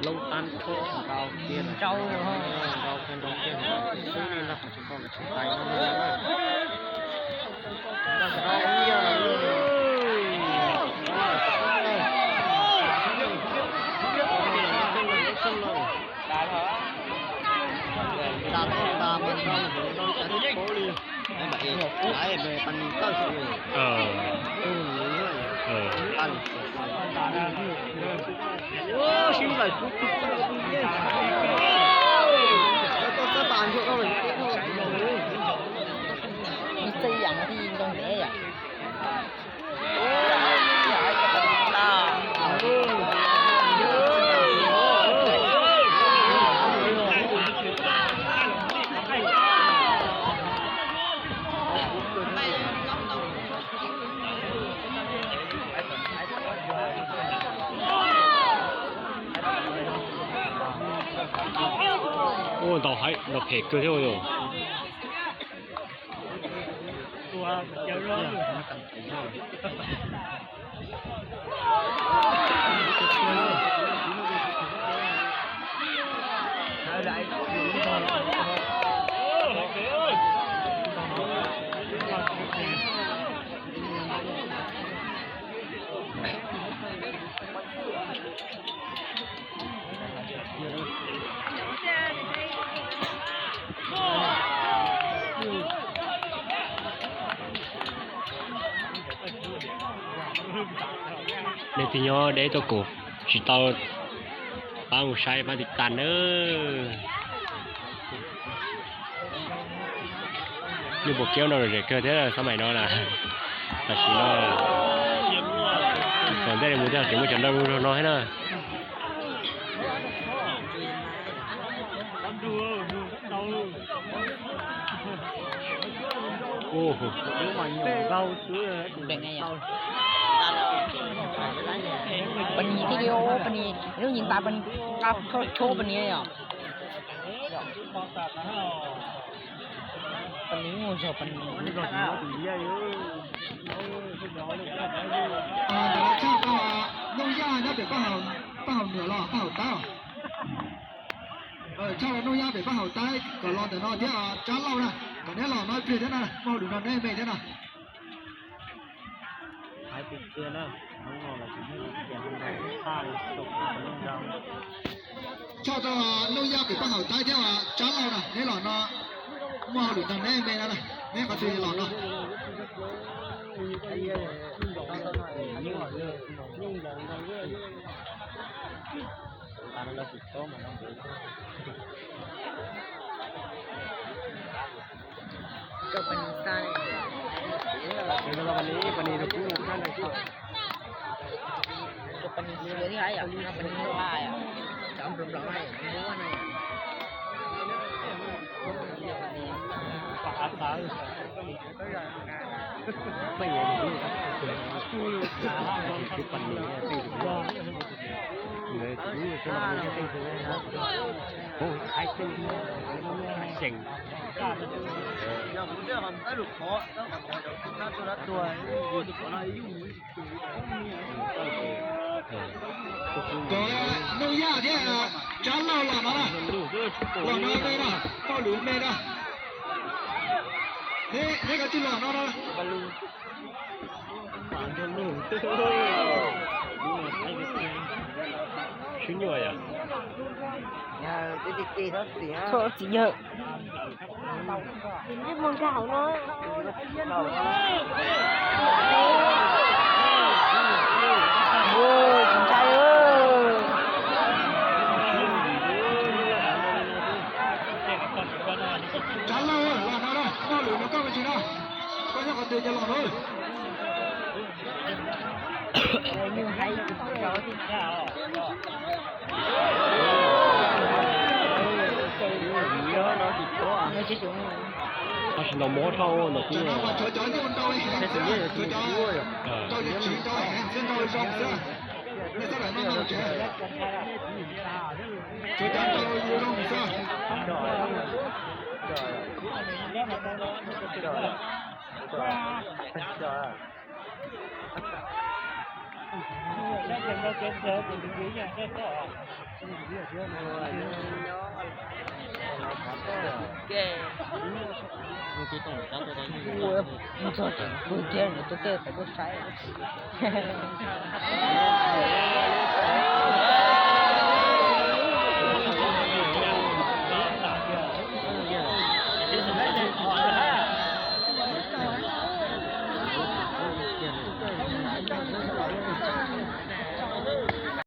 Loob tab tshuab nrau kiag, nrau kiag nrau kiag xwb li ntag, tsis pom tsis pais. Ua ntau haib, ntau phem kawg thiab yom. Nej twb nyob deb tuaj koom tsis tau, pab mus saib pab tiv tas nawb. Nyuj Pos Kiab no lom zem kawg thiab xab mais no na. Tam sim no tom ntej mus thiaj tseem muaj cov nrau lug zog no thiab na. Pab nis thiab li, pab nis lub nyi ntas pab nis, qab tshuab pab nis yom. Pab nis mus zog pab nis. Ntawm no tshaj tau Nuj Yaj nyob pem pab hauv nram los pab hauv taib. Tshaj tau Nuj Yaj pem pab hauv taib kom los ntawm no thiab Tsab Lauj na, kom neb los no ib pliag thiab na, muaj hauj lwm no neb me thiab na. Tshaj tau Nuj Yaj pem pab hauv taib thiab Tsab Lauj na, neb los no muaj hauj lwm nrog neb me no na, neb qhov twg los no. Kom Nuj Yaj thiab Tsab Lauj los no na, los no me na, tau lwm me na. Neb, neb kav tsij los no na. Sib nyuaj yom. Tsis yog. Tsab Lauj, los no na, koj lwm no koj me ntsis no, koj nyob qhov twg ces los no. Tab sis ntaus mob dhau ntawm kuv. Tshuav cov nyuj nrau heev xwb, tshuav cov nrau yog tsis nrau heev xwb, nrau zoo xwb. Nej txhob lam maj nrau tsev. Tshuav cov nrau zoo xwb. Mus txog tseem pw kiag nws tus tej pem tuaj saib.